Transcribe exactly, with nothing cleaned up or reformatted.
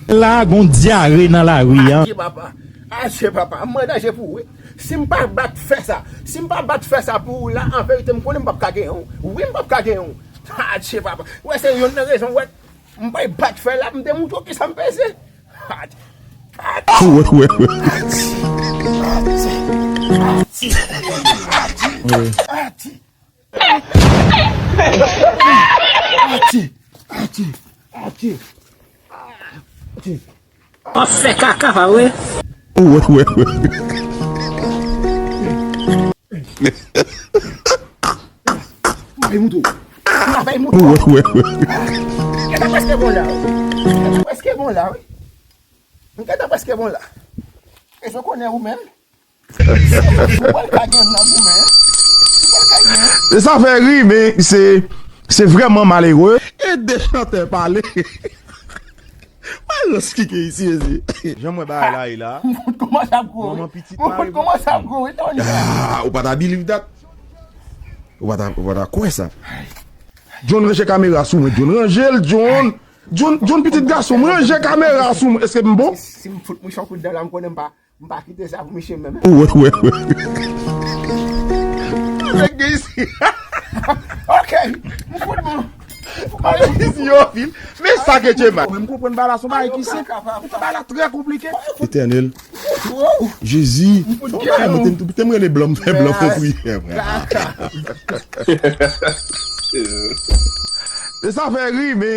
La gon dyare nan lari an. Adje papa. Adje papa. M an danje pou ou wi. Si m pa bat fè sa, si m pa bat fè sa pou ou la, an verite m konnen m p ap ka genyen w. Wi, m p ap ka genyen w. Adje papa. Ou wè se yonn nan rezon, ou wè, m bay bat fè la, m te montre w kisa m peze. Adje. Adje. Wè, wè, wè. Adje. Adje. Adje. Adje. Adje. Adje. Adje. W ap fè kaka pa vre? Wè, wè, wè. Mwen moutou. Mwen moutou. Wè, wè, wè. Gentan prèske bon la wi. Gentan prèske bon la wi. Gentan prèske bon la. E so konnen ou menm. Ou pral ka gen nan goumen. Ou pral ka gen. E sa fè ri, men se, se vrèman malere. E de chantè pale. Mwen rans kike isi, isi. Jan mwen bagay la ye la. M fout kòmanse ap gwo wi. Manman pitit. M fout kòmanse ap gwo wi, Tony. Ah, ou pa ta believe that. Ou pa ta, ou pa ta kwè sa. John ranje kamera sou mwen. John ranje l, John. John, John pitit gason m, ranje kamera sou mwen. Èske m bon? Si m fout mouch yon kout dan la, m konnen m pa, m pa kite sa pou misye menm. Wè, wè, wè. Nèg gen isi. Ok, m fout bon. Isi yo fil. Men sa ke Djema. Mwen m konprann bagay la, se yon bagay ki senp. Bagay la trè konplike. Etènèl. Jezi. Fè yon bagay, mwen te, te m rele blan, m fè blan fè priyè, frè. E sa fè ri, men.